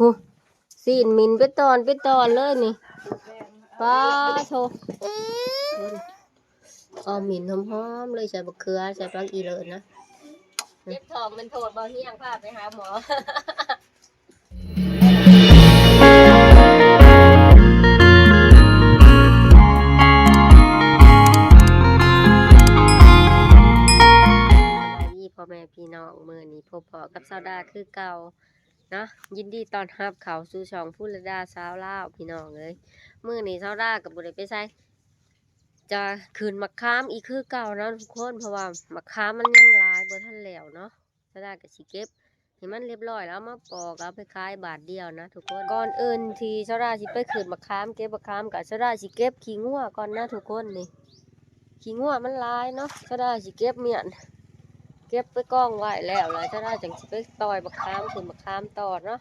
ຜູ້ ຊີ້ນໝິ່ນເປັນຕອນເປັນຕອນເລີຍນີ້ ປາໂທ້ ຫອມໝິ່ນຫອມໆເລີຍ ໃສ່ບັກເຂືອ ໃສ່ຜັກອີເລີນນະ ເຈັບທ້ອງແມ່ນໂທດບໍ່ຮຽງ ພາໄປຫາໝໍ. ສະບາຍດີພໍ່ແມ່ພີ່ນ້ອງ ມື້ນີ້ພົບພໍ້ກັບຊາວດາຄືເກົ່າເນາະ ຍິນດີຕ້ອນຮັບເຂົ້າສູ່ຊ່ອງພູລະດາຊາວລາວ ພີ່ນ້ອງເອີຍ. ມື້ນີ້ຊາວດາກໍບໍ່ໄດ້ໄປໃສ ຈະຂຶ້ນໝາກຂາມອີກຄືເກົ່າເນາະທຸກຄົນ ເພາະວ່າໝາກຂາມມັນຍັງຫຼາຍ ບໍ່ທັນແລ້ວເນາະ. ຊາວດາກໍຊິເກັບໃຫ້ມັນລຽບຮ້ອຍ ແລ້ວເອົາມາປອກ ເອົາໄປຂາຍບາດດຽວນະທຸກຄົນ. ກ່ອນອື່ນທີ່ຊາວດາຊິໄປຂຶ້ນໝາກຂາມ ເກັບໝາກຂາມ ກໍຊາວດາຊິເກັບຂີ້ງົວກ່ອນນະທຸກຄົນ. ນີ້ຂີ້ງົວມັນຫຼາຍເນາະ ຊາວດາຊິເກັບມ້ຽນ ເກັບໄປກອງໄວ້ແລ້ວ ແລ້ວຊາວດາຈັ່ງຊິໄປຕ່ອຍໝາກຂາມ ຂຶ້ນໝາກຂາມຕໍ່ເນາະ.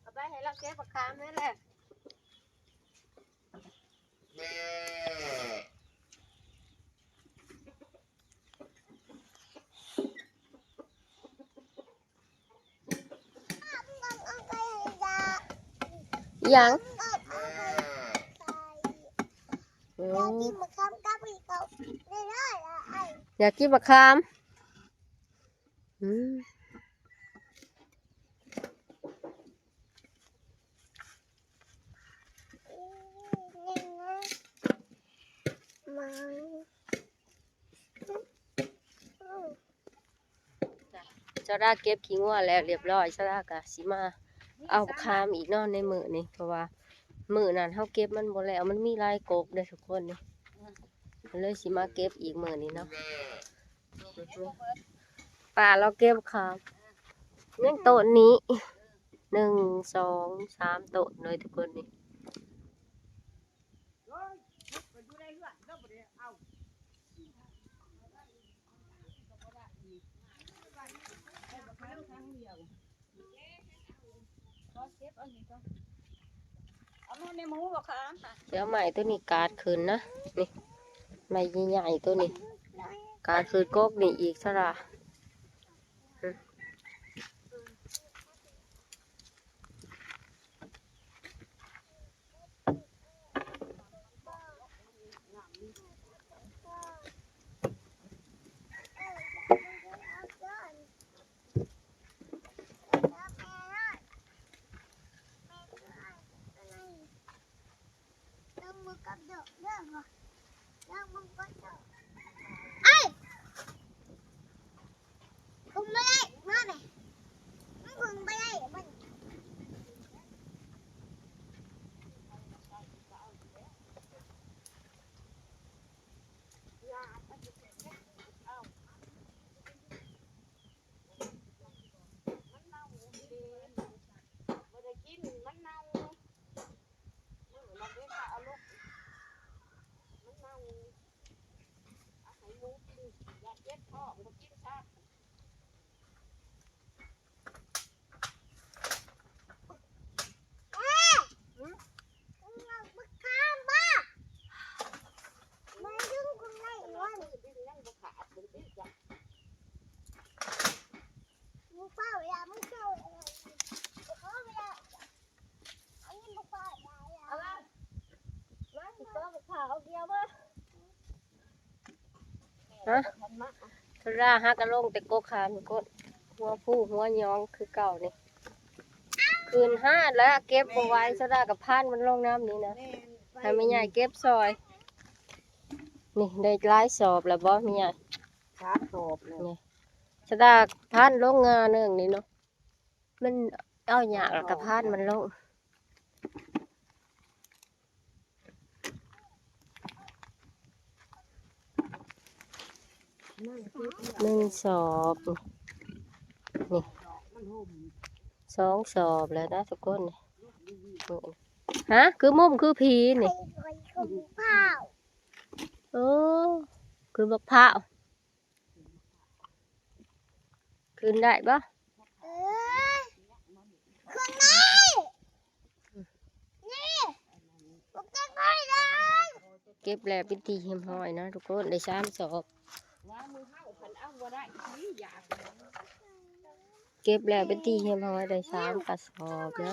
ເອົາໄປໃຫ້ລາວເກັບບັກຂາມແດ່ແຫຼະ. ຫຍັງ? ໂອ້ ຢາກກິນບັກຂາມກັບອີ່ເກົາ ຢາກກິນບັກຂາມ. ອືມ ຊາວດາເກັບຂີ້ງົວແລ້ວລຽບຮ້ອຍ ຊາວດາກະຊິມາເອົາບັກຂາມອີກເນາະໃນມື້ນີ້ ເພາະວ່າມື້ນັ້ນເຮົາເກັບມັນບໍ່ແລ້ວ ມັນມີຫຼາຍກົກເດ້ທຸກຄົນນີ້ ກໍເລີຍຊິມາເກັບອີກມື້ນີ້ເນາະ. ປ້າລາວເກັບຂາມ ຍັງຕົ້ນນີ້ ໜຶ່ງ ສອງ ສາມ ຕົ້ນເລີຍທຸກຄົນນີ້. ຊິເອົາໄມ້ໂຕນີ້ກາດຂຶ້ນນະ ນີ້ ໄມ້ໃຫຍ່ໆໂຕນີ້ ກາດຂຶ້ນກົກນີ້ອີກຊະລະ. ຮະ ຊາວດາຫາກະລົງແຕ່ກົກຂາມ ທຸກຄົນ ຫົວພູຫົວຍອງຄືເກົ່ານີ້ ຂຶ້ນຫາດແລ້ວເກັບບໍ່ໄຫວ ຊາວດາກະພານມັນລົງນຳນີ້ນະ ໃຫ້ແມ່ໃຫຍ່ເກັບຊ່ອຍ. ນີ້ໄດ້ຫຼາຍສອບແລ້ວບໍ່ແມ່ໃຫຍ່? ສາມສອບແລ້ວ ນີ້ ຊາວດາພານລົງງາໜຶ່ງນີ້ເນາະ ມັນເອົາຍາກ ແລ້ວກະພານມັນລົງ. ໜຶ່ງສອບ ນີ້ ສອງສອບແລ້ວນະທຸກຄົນ. ຮະ ຄືມຸມຄືຜີນີ້ ໂອ້ ຄືບັກພ້າວ. ຂຶ້ນໄດ້ບໍ່? ເອີ ຂຶ້ນໄດ້ ນີ້ ບໍ່ເກັບໄດ້ເລີຍ. ເກັບແລ້ວເປັນທີ່ຮຽບຮ້ອຍນະທຸກຄົນ ໄດ້ສາມສອບ. ເກັບແລ້ວເປັນທີ່ຮຽບຮ້ອຍ ໄດ້ສາມກະສອບນະ.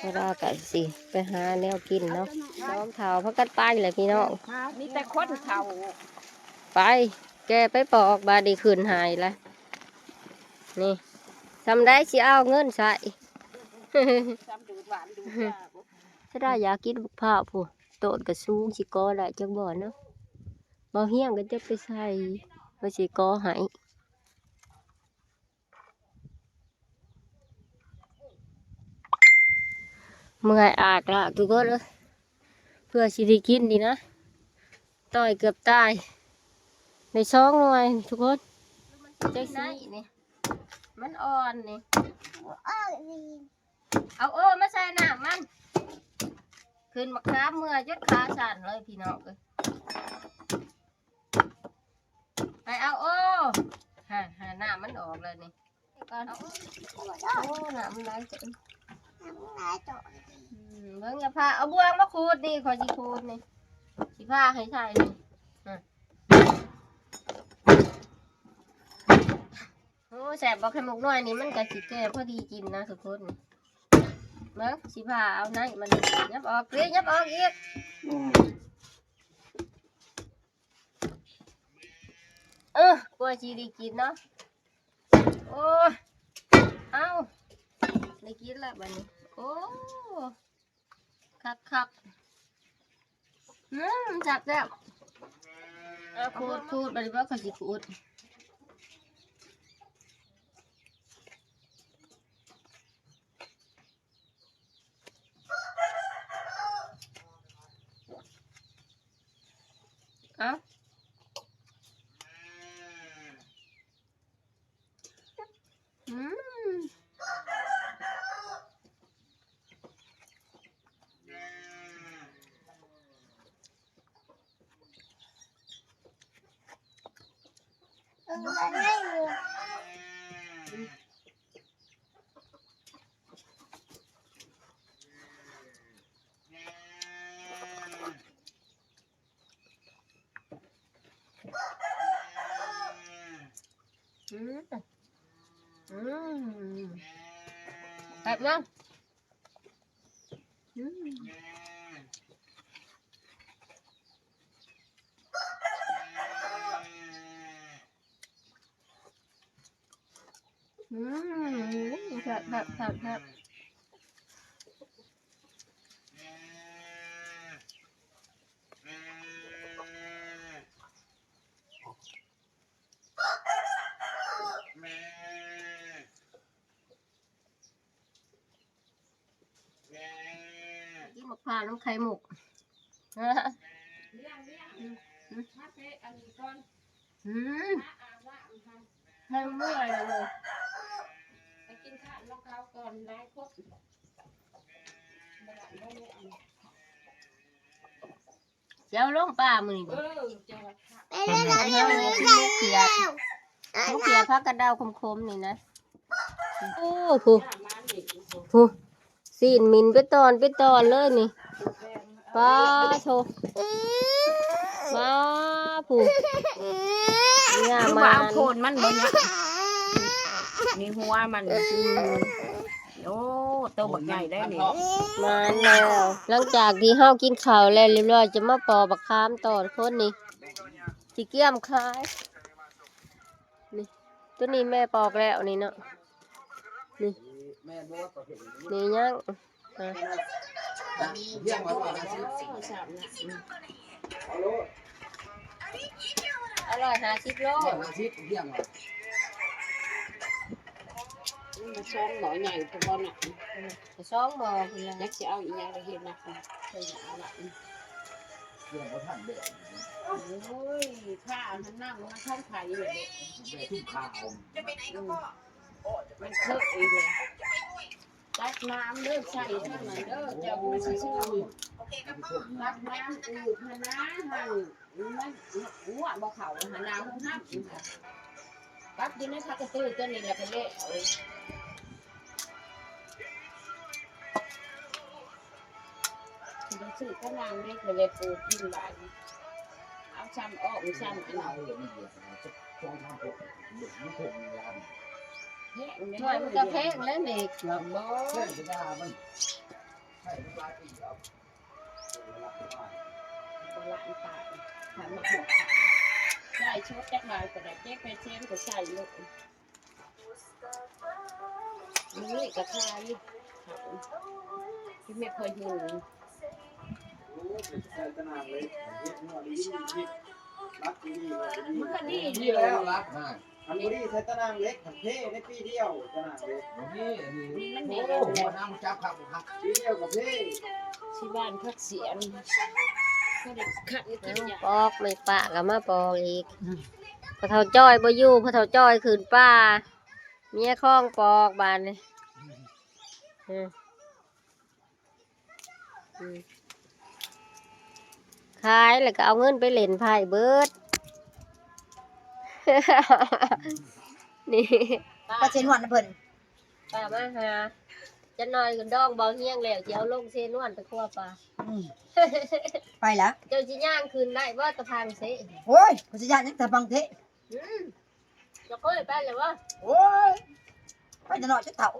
ເວລາກະຊິໄປຫາແນວກິນເນາະ. ສອງເຖົ້າພາກັນໄປແຫຼະພີ່ນ້ອງ ມີແຕ່ຄົນເຖົ້າ. ໄປ ແກ່ໄປປອກ ບາດນີ້ຂຶ້ນໄຮ່ລະ. ນີ້ ສ່ຳໃດຊິເອົາເງິນໃຊ້? ເສຍດາຍຢາກກິນບັກພ້າວພຸ້ນ ໂຕນກະສູງ ຊິກໍໄດ້ຈັກບ່ອນເນາະ. ບໍ່ຮຽງກໍຈະໄປໃສ່ ວ່າຊິກໍໃຫ້. ເມື່ອຍອາກລະທຸກຄົນເອີຍ ເພື່ອຊິໄດ້ກິນນີ້ນະ ຕ່ອຍເກືອບຕາຍ ໄດ້ສອງໜ່ວຍທຸກຄົນ. ຈັກຊິນີ້ ມັນອ່ອນນີ້ ເອົາໂອ້ມາໃສ່ນ້ຳມັນ ຂຶ້ນມາຂາມເມື່ອຍຈົນຂາສັ່ນເລີຍພີ່ນ້ອງເອີຍ. ໄປເອົາໂອ້ ຫາ ຫາ ນ້ຳມັນອອກແລ້ວນີ້ ກ່ອນ. ໂອ້ ນ້ຳມັນໄຫຼເກີນ ນ້ຳມັນໄຫຼເກີນ. ອືມ ເບິ່ງ ຢ່າພາ ເອົາບ່ວງມາຂູດນີ້ ຂ້ອຍຊິຂູດນີ້ ຊິພາໃຫ້ໃສ່ນີ້. ໂອ້ ແຊບບໍ່ ໄຂ່ມຸກນ້ອຍນີ້ ມັນກະຊິແກ່ພໍດີກິນນະທຸກຄົນ. ເບິ່ງ ຊິພາເອົາໃນມັນ ຫຍັບອອກ ເກຣ ຫຍັບອອກອີກ. ເອີ ກວ່າຊິໄດ້ກິນເນາະ. ໂອ້ຍ ເອົາ ໄດ້ກິນລະບາດນີ້ ໂອ້ ຄັກໆ. ອືມ ແຊບໆ. ເອົາຂູດ ຂູດ ບາດນີ້ບໍ່ ຂ້ອຍຊິຂູດ. ເອົ້າ ອືມ ອືມ ອືມ ແຊບເນາະ. ອືມ ອືມ ແຊບໆໆໆ. ກິນໝາກພ້າວນຳໄຂ່ມຸກ. ລ້ຽງ ລ້ຽງ ມາເຕະອັນນີ້ກ່ອນ. ອືມ ທັງເມື່ອຍເລີຍ. ໄປກິນຂ້າວນຳເຂົາກ່ອນ ຫຼາຍຄົນ. ຊິເອົາລົງປາມື້ນີ້ບໍ່? ເອີ ເຈົ້າວ່າ ເປັນແນວໃດ ເຮັດແລ້ວ ເຮັດແລ້ວ. ໝາກເຂືອ ໝາກເຂືອຜັກກາດດາວຂົມໆນີ້ນະ. ໂອ້ ຜູ້ ຜູ້ ຊີ້ນໝິ່ນເປັນຕອນເປັນຕອນເລີຍນີ້. ປາໂທ ປາ ຜູ້ ຫຍ້າ ຄືວ່າເອົາໂຄນມັນບໍ່ເນາະ. ນີ້ຫົວມັນ. ອືມ ໂອ້ ໂຕບັກໃຫຍ່ໄດ໋ນີ້. ມາແລ້ວ ຫຼັງຈາກທີ່ເຮົາກິນເຂົ້າແລ້ວຮຽບຮ້ອຍ ຈະມາປອກບັກຂາມຕອນຄົນນີ້ ຊິກຽມຂາຍ. ນີ້ ໂຕນີ້ແມ່ປອກແລ້ວນີ້ເນາະ. ນີ້ ນີ້ຍັງ ອ່າ ຮ້ອຍຫ້າສິບໂລ ຮ້ອຍຫ້າສິບ ມັນສອງໝໍ້ໃຫຍ່ພຸ້ນບໍ່ນະ. ສອງໝໍ້ພຸ້ນລະ ຈັກຊິເອົາອີ່ຫຍັງໄປເຮັດນະ. ເພິ່ນເອົາລະ ໂອ້ຍ ຂ້າຫັ້ນນຳ ມັນຂອງໃຜເດ ແບບທຸກຂ່າວ ມັນເຄີອີກເດ. ຕັກນ້ຳເດີ ໃສ່ທາງນັ້ນເດີ ເຈົ້າບໍ່ຊິຊື່ ຕັກນ້ຳອຶດຫັ້ນນາ ຫັ້ນ ມັນ ຫົວບໍ່ເຂົ້າຫັ້ນນາ ຫົວນ້ຳ ປັກຢູ່ໃນຜັກກະຕື້ຕົວນີ້ແຫຼະ ກໍເລະເອົາ ຊິໄດ້ຊື້ຕານາງເລັກ ແລ້ວແຫຼະປູກກິນບາດນີ້ ເອົາຊ້ຳອອກຊ້ຳອັນນັ້ນ ແພງແມ່ນ ມັນກໍແພງແຫຼະເລັກເນາະ ບໍ່ ແພງຄືວ່າມັນ ໃຊ້ຫຼາຍປີແລ້ວ ບໍ່ລະອັນຕາຍ ໃຫ້ມາຫົວ ໃຊ້ຊຸດຈັກໜ່ອຍກໍໄດ້ ເຈັດແປດແສນກໍໃຊ້ໂລດ ນີ້ກໍຂາຍ ທີ່ແມ່ຂ້ອຍຢູ່ ໂອ້ ເປັນໃສ່ຕະໜ່າງເລີຍ ເຮັດຫົວດີໆ ເຮັດຫຼັກດີໆ ມັນກໍດີຢູ່ ດີແລ້ວຫຼັກນະ ຄັນບໍ່ດີໃສ່ຕະໜ່າງເຫຼັກ ຄັນເພໃນປີດຽວຕະໜ່າງເຫຼັກ ບໍ່ມີອັນນີ້ ມັນດີ ໂອ້ ຫົວໜ້າມັນຈັບຄັກບໍ່ຄັກ ປີດຽວກໍເພ ຊິຫວ່ານຜັກສຽງ ກໍໄດ້ຂັນກິນຢາ ປອກ ແມ່ປ້າກໍມາປອກອີກ ອືມ ພໍ່ເຖົ້າຈ້ອຍບໍ່ຢູ່ ພໍ່ເຖົ້າຈ້ອຍຂຶ້ນປ່າ ເມຍຄອງປອກບາດນີ້ ອືມ ອືມ ຂາຍແລ້ວກໍເອົາເງິນໄປຫຼິ້ນໄພ້ເບິດ ນີ້ ປາເຊນວນນຳເພິ່ນ ປາມາຫາ ຈັກໜ່ອຍກໍດອງເບົາຮຽງແລ້ວ ຊິເອົາລົງເຊນວນໄປຄົວປາ ອືມ ໄປລະ ເຈົ້າຊິຍ່າງຂຶ້ນໄດ້ບໍ່ຕະພັງເຊ ໂອ້ຍ ຂ້ອຍຊິຍ່າງຫຍັງຕະພັງເຊ ອືມ ເຈົ້າເຄີຍໄປແລ້ວບໍ່? ໂອ້ຍ ໄປແຕ່ນ້ອຍຈົນເຖົ້າ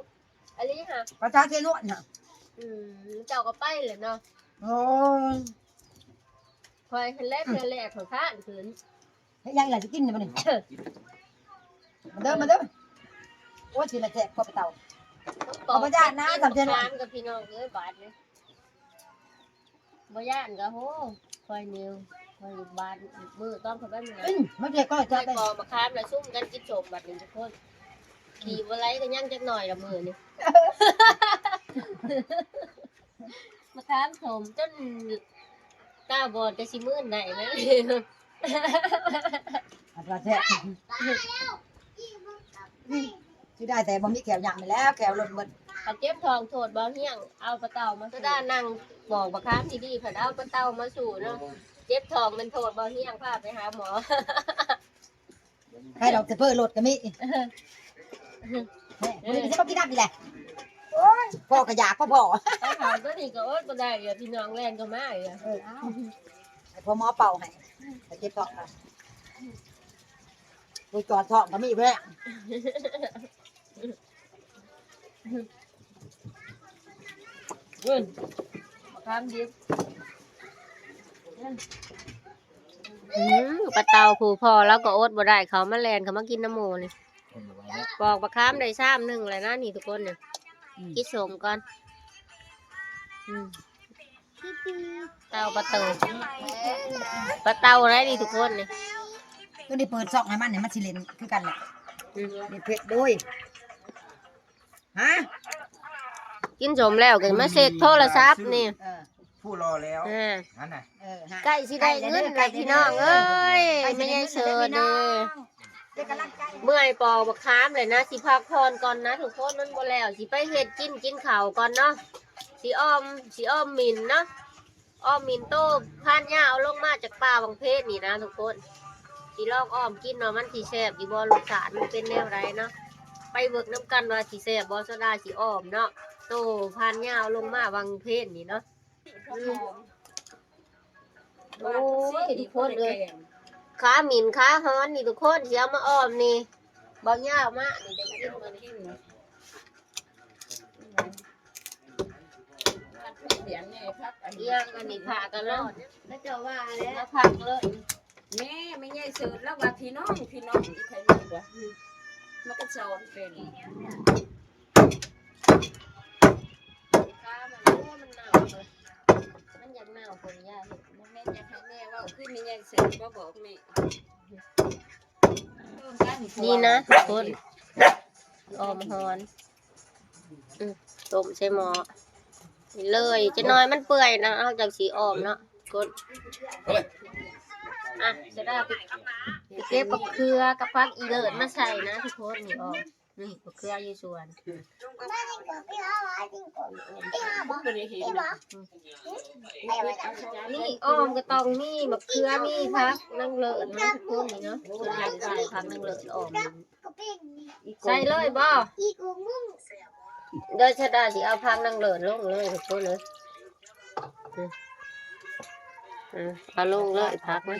ອີ່ຫຼີຫະ ພາສາເຊນວນນະ ອືມ ເຈົ້າກໍໄປແຫຼະເນາະ ໂອ້ຍ ຂ້ອຍຫັ້ນແຫຼະ ເທື່ອແລກຂ້ອຍຄ້ານຂຶ້ນ ເຮັດຫຍັງລະ ຊິກິນບໍ່ນີ້ ມາເດີ ມາເດີ ໂອ້ຍ ຊິລະແຊບ ເຂົ້າໄປເຕົາ ເຂົ້າໄປເຕົາ ເຂົ້າໄປເຕົາ ກັບພີ່ນ້ອງເອີຍ ບາດນີ້ ບໍ່ຢ້ານກໍໂຫ ຂ້ອຍນີ້ ຂ້ອຍບາດມືຕອນຂ້ອຍໄປເມືອງ ອືມ ມາເຈອກໍຈະໄປ ໄປປອກມະຂາມລະຊຸມກັນກິນສົ້ມບັດນີ້ທຸກຄົນ ອືມ ຂີ່ບໍ່ໄຫຼກໍຍັງຈັກໜ້ອຍລະມື້ນີ້ ມະຂາມສົ້ມຈົນຕາບອດກໍຊິມື່ນໄດ້ແລ້ວ ອັດວ່າແທ້ ຊິໄດ້ແຕ່ບໍ່ມີແຂ້ວຫຍັງນີ້ແຫຼ້ວ ແຂ້ວຫຼົ່ນເບິດ ຄັນເຈັບທ້ອງໂທດເບົາຮຽງ ເອົາປາເຕົ່າມາ ສະດານັ່ງປອກບັກຂາມດີໆ ພັດເອົາປາເຕົ່າມາສູ້ເນາະ ເຈັບທ້ອງແມ່ນໂທດເບົາຮຽງ ພາໄປຫາໝໍ ໃຜດອກ ແຕ່ເພີ້ລົດກໍມີ ແມ່ ມື້ນີ້ຊິມາກິນນ້ຳນີ້ແຫຼະ ໂອ້ຍ ພໍ່ກໍຢາກພໍພໍ ໄປຫາຕົວນີ້ກໍອົດບໍ່ໄດ້ ພີ່ນ້ອງແລ່ນເຂົ້າມາ ເອີ ເອົາ ໃຫ້ພໍ່ໝໍເປົ່າໃຫ້ ໄປເຈັບທ້ອງ ໂອ້ຍ ຈອດທ້ອງກໍມີແທ້ ເອີ ບັກຂາມດິບ ອືມ ປາເຕົ່າຜູ້ພໍ່ລາວກໍອົດບໍ່ໄດ້ ເຂົ້າມາແລ່ນເຂົ້າມາກິນນຳໝູ່ນີ້ ປອກບັກຂາມໄດ້ຊາມໜຶ່ງແລ້ວນະນີ້ທຸກຄົນນີ້ ອືມ ກິນສົ້ມກ່ອນ ອືມ ເຕົ່າປາເຕົ່າ ປາເຕົ່າໄດ໋ນີ້ທຸກຄົນນີ້ ຕົວນີ້ເປີດຊ່ອງໃຫ້ມັນນີ້ ມັນຊິຫຼິ້ນຄືກັນແຫຼະ ອືມ ນີ້ເຜັດໂດຍ ຮະ ກິນສົ້ມແລ້ວກໍມາເຊັກໂທລະສັບນີ້ ເອີ ຜູ້ລໍແລ້ວ ເອີ ຫັ້ນນະ ເອີ ໃກ້ຊິໄດ້ເງິນແລ້ວພີ່ນ້ອງເອີຍ ແມ່ໃຫຍ່ເສີດເດີ ເມື່ອຍປອກບັກຂາມແລ້ວນະ ຊິພັກຜ່ອນກ່ອນນະທຸກຄົນ ມັນບໍ່ແລ້ວ ຊິໄປເຮັດກິນ ກິນເຂົ້າກ່ອນເນາະ ຊິອ້ອມ ຊິອ້ອມໝິ່ນເນາະ ອ້ອມໝິ່ນໂຕພານຍາເອົາລົງມາຈາກປ່າວັງເພນນີ້ນະທຸກຄົນ ຊິລອງອ້ອມກິນວ່າມັນຊິແຊບຢູ່ບໍ່ ລົດຊາດມັນເປັນແນວໃດເນາະ ໄປເບິ່ງນຳກັນວ່າຊິແຊບບໍ່ ໂຊດາຊິອ້ອມເນາະ ໂຕພານຍາເອົາລົງມາວັງເພນນີ້ເນາະ ອືມ ໂອ້ຍ ທຸກຄົນເອີຍ ຂາໝິ່ນຂາຫອນນີ້ທຸກຄົນ ຊິເອົາມາອ້ອມນີ້ ເບົາຍາວມານີ້ໄດ້ກິນບໍ່ນີ້ ອີຫຍັງອັນນີ້ ຜ້າກະລອນ ເຂົາເຈົ້າວ່າແລ້ວ ມາພັກເລີຍ ແມ່ ແມ່ໃຫຍ່ເສີດລາວວ່າພີ່ນ້ອງ ພີ່ນ້ອງ ອີ່ໄຄນີ້ວ່າ ມັນກໍສອນເປັນ ມັນຢາກເນົ່າ ຂໍອະນຸຍາດເຮັດ ບໍ່ແມ່ນຢາກໃຫ້ແມ່ເວົ້າ ຄືແມ່ໃຫຍ່ເສີດບໍ່ບອກແມ່ ນີ້ນະທຸກຄົນ ອອມຫອນ ອືມ ຕົ້ມໃສ່ໝໍ້ນີ້ເລີຍ ຈັກໜ້ອຍມັນເປື່ອຍນະ ເຮົາຈັ່ງຊິອອມເນາະ ກົດ ອ່ະ ສະດາໄປເກັບບັກເຂືອກັບຜັກອີເລີດມາໃສ່ນະທຸກຄົນ ນີ້ອອມ ນີ້ບັກເຂືອຢູ່ສວນ ນີ້ອອມກໍຕ້ອງມີບັກເຂືອ ມີຜັກນາງເລີດນະທຸກຄົນ ນີ້ເນາະ ສ່ວນໃຫຍ່ກໍຊິໃສ່ຜັກນາງເລີດອອມ. ໃສ່ເລີຍບໍ່? ເດີ ຊະດາຊິເອົາຜັກນາງເລີດລົງເລີຍທຸກຄົນເອີຍ. ອືມ ເອົາລົງເລີຍຜັກນະ.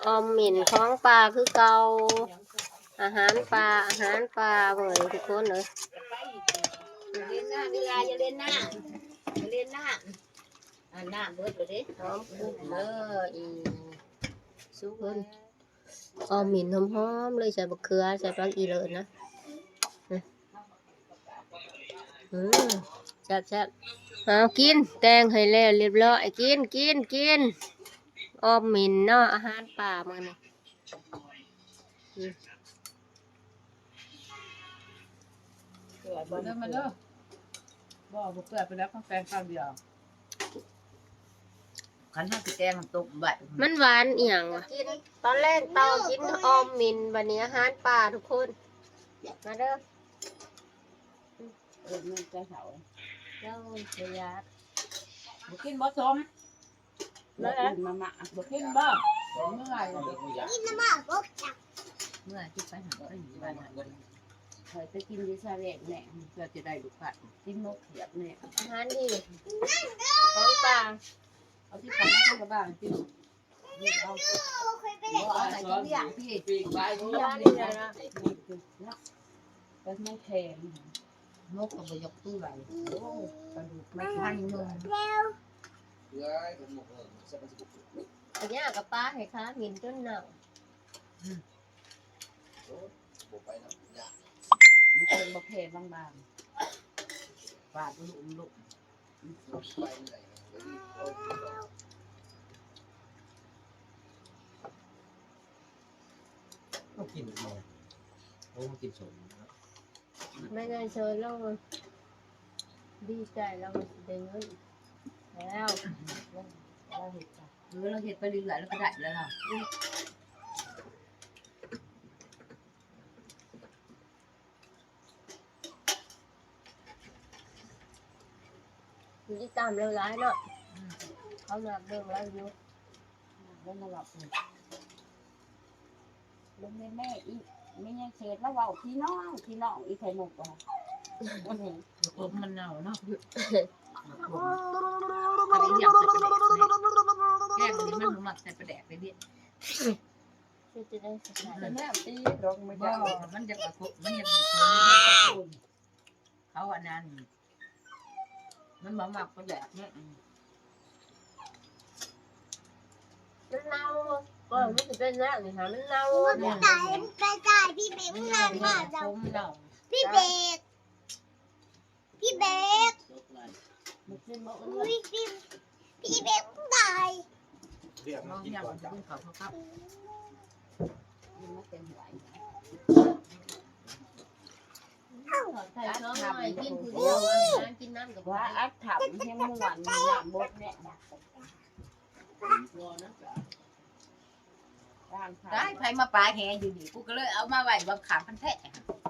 ອ້ອມໝິ່ນຂອງປ່າຄືເກົ່າ, ອາຫານປ່າ ອາຫານປ່າເວີຍທຸກຄົນເອີຍ. ຢ່າຫຼິ້ນນ້ຳເວລາ ຢ່າຫຼິ້ນນ້ຳ ຢ່າຫຼິ້ນນ້ຳ ອັນນ້ຳເບິດແລ້ວເດ້. ຫອມກຸ້ງເດີ ອີສຸກເພິ່ນ ອ້ອມໝິ່ນຫອມໆເລີຍ ໃສ່ບັກເຂືອ ໃສ່ຜັກອີເລີນນະ. ອືມ ແຊບໆ ເອົາກິນ ແຕ່ງໃຫ້ແລ້ວລຽບຮ້ອຍ ກິນ ກິນ ກິນ ອ້ອມໝິ່ນເນາະ ອາຫານປ່າມື້ນີ້. ອືມ ມາເດີ ມາເດີ ບໍ່ ບໍ່ເປື່ອຍໄປແລ້ວ ຕ້ອງແຕ່ງຄາວດຽວ. ຄັນເຮົາຊິແກງຕົ້ມໄວ້ ມັນຫວານອີ່ຫຍັງວະ? ກິນຕອນແລງຕໍ່ ກິນອອມມິນ ບັດນີ້ອາຫານປ່າທຸກຄົນ ມາເດີ. ເອີ ແມ່ນເຈົ້າເຖົ້າ ເຈົ້າສະຫຍາດ ບໍ່ກິນບໍ່ສົ້ມ ມາແລ້ວ ມາມາ ບໍ່ກິນບໍ່? ເມື່ອຍ ກິນມາບໍ່ຈັກ ເມື່ອຍ ກິນໄປຫາ ຂ້ອຍໄປກິນຢູ່ຊາແວກແນ່ ເພື່ອຈະໄດ້ລູກຄ້າ ກິນນົກຂຽດແນ່ ອາຫານດີ ຂອງປ່າ ເອົາທີ່ເຂົ້າມາທາງກະບາງກິນ ເອົາ ບໍ່ເອົາໃຫ້ກິນຢ່າງທີ່ ປີກໄປ ເອົາມານີ້ແຫຼະ ເນາະ ແຕ່ມັນແຂງ ນົກກໍບໍ່ຢາກເປື່ອຍ ໂອ້ ກະດູກມັນພັນໜຶ່ງ ເອີຍ ມັນບໍ່ເອີ ມັນຊິບໍ່ ກະຫຍ້າກະປາໃຫ້ຄາໝິ່ນຈົນເນົ່າ ອືມ ໂອ້ ບໍ່ໄປນຳ ຍາກ ມັນເປັນບໍ່ແຜ່ບາງໆ ປາດລຸມລຸມ ເຮົາກິນເອົາ ເຮົາກິນສົ້ມເນາະ ແມ່ໃຫຍ່ເຊີນລາວດີໃຈ ລາວຊິໄດ້ເງິນແລ້ວ ລາວເຮັດ ເອີ ລາວເຮັດໄປເລື້ອຍໆ ລາວກະໄດ້ແລ້ວລາວ ອືມ. ຜູ້ຕິດຕາມລາວຫຼາຍເນາະ ອືມ ເຂົາມັກເບິ່ງລາວຢູ່ ມັກເບິ່ງລາວເວົ້າ ເບິ່ງແມ່ ແມ່ອີ ແມ່ໃຫຍ່ເສີດລາວເວົ້າ ພີ່ນ້ອງ ພີ່ນ້ອງ ອີໄຂ່ມຸກວ່າ ອືມ ບັກກົບມັນເນົ່າເນາະ ບັກກົບ ແກງນີ້ມັນບໍ່ມັກໃສ່ປາແດກເດ້. ເຮັດຈັ່ງໃດຊິໃສ່ ແຕ່ແນວຕີດອກ ມັນ ບໍ່ ຢາກ ມັນຢາກເອົາ ມັນຢາກ ເຂົາອັນນັ້ນ ມັນບໍ່ມັກປາແດກເນາະ ອືມ ມັນເນົ່າ ເອີ ມັນຊິເປັນແນວນີ້ຫາ ມັນເນົ່າ ມັນຕາຍ ມັນຕາຍ ພີ່ເບກ ມັນງານມາແລ້ວ ຂມເນົ່າ ພີ່ເບກ ພີ່ເບກ ບໍ່ກິນບໍ່ເອີຍ ອຸ້ຍ ພີ່ ພີ່ເບກຕາຍ ເລື່ອງມັນກິນກ່ອນຈ້ະ ເອົາ ໃສ່ຊອງໜ້ອຍ ກິນຜູ້ດຽວ ກິນນຳກັບ ວ່າອັດຖຳແຮງມ່ວນ ນ້ຳບົດແນ່ ຕາຍ ໃຜມາປາແຫຢູ່ນີ້ ກູກະເລີຍເອົາມາໄວ້ເບື້ອງຂ້າງຄັນແທ້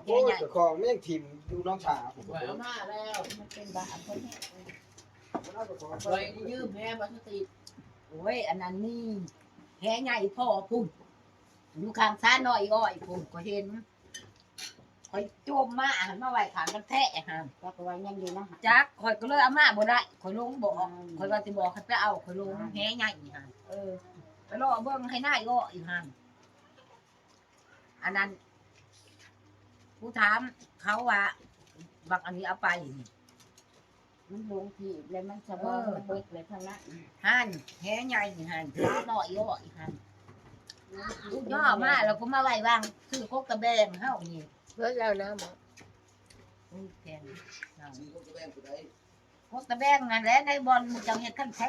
ໂອ້ຍ ເຈົ້າຂອງແມ່ງຖິ້ມຢູ່ໜອງສາ ຂ້ອຍເອົາມາແລ້ວ ມັນເປັນບາດຄົນແທ້ ຂ້ອຍຢືມແຫມາສະຕິ ໂອ້ຍ ອັນນັ້ນນີ້ ແຫໃຫຍ່ພໍ້ພຸ້ນ ຢູ່ຂ້າງສານ້ອຍອ້ອຍພຸ້ນ ຂ້ອຍເຫັນ ຂ້ອຍໂຈມມາຫັ້ນ ມາໄວ້ຂ້າງກັນແທ້ຫັ້ນ ຈັກວ່າຍັງຢູ່ນະ ຈັກ ຂ້ອຍກໍເລີຍເອົາມາບໍ່ໄດ້ ຂ້ອຍລົງບໍ່ອອກ ອືມ ຂ້ອຍວ່າຊິບອກໃຫ້ໄປເອົາ ຂ້ອຍລົງ ອືມ ແຫໃຫຍ່ຫັ້ນ ເອີ ໄປເລາະເບິ່ງໃຫ້ນາຍເອາະຢູ່ຫັ້ນ ອັນນັ້ນ ຜູ້ຖາມເຂົາວ່າ ບັກອັນນີ້ເອົາໄປນີ້ ມັນລົງທີ່ແລ້ວມັນສະບອງ ເອີ ມັນເບິດແລ້ວທາງນັ້ນ ຫັ້ນ ແຫໃຫຍ່ຫັ້ນ ນ້ອຍເອາະອີກຫັ້ນ ລູກຍໍມາແລ້ວກໍມາໄວ້ວາງ ຊື້ກົກຕະແບງເຮົານີ້ ເບິດແລ້ວນະ ບໍ່ ໂອ້ຍ ແພງ ຊື້ກົກຕະແບງຜູ້ໃດ ກົກຕະແບງຫັ້ນແຫຼະ ໃນບ່ອນໝູ່ເຈົ້າເຮັດຄັນແທ້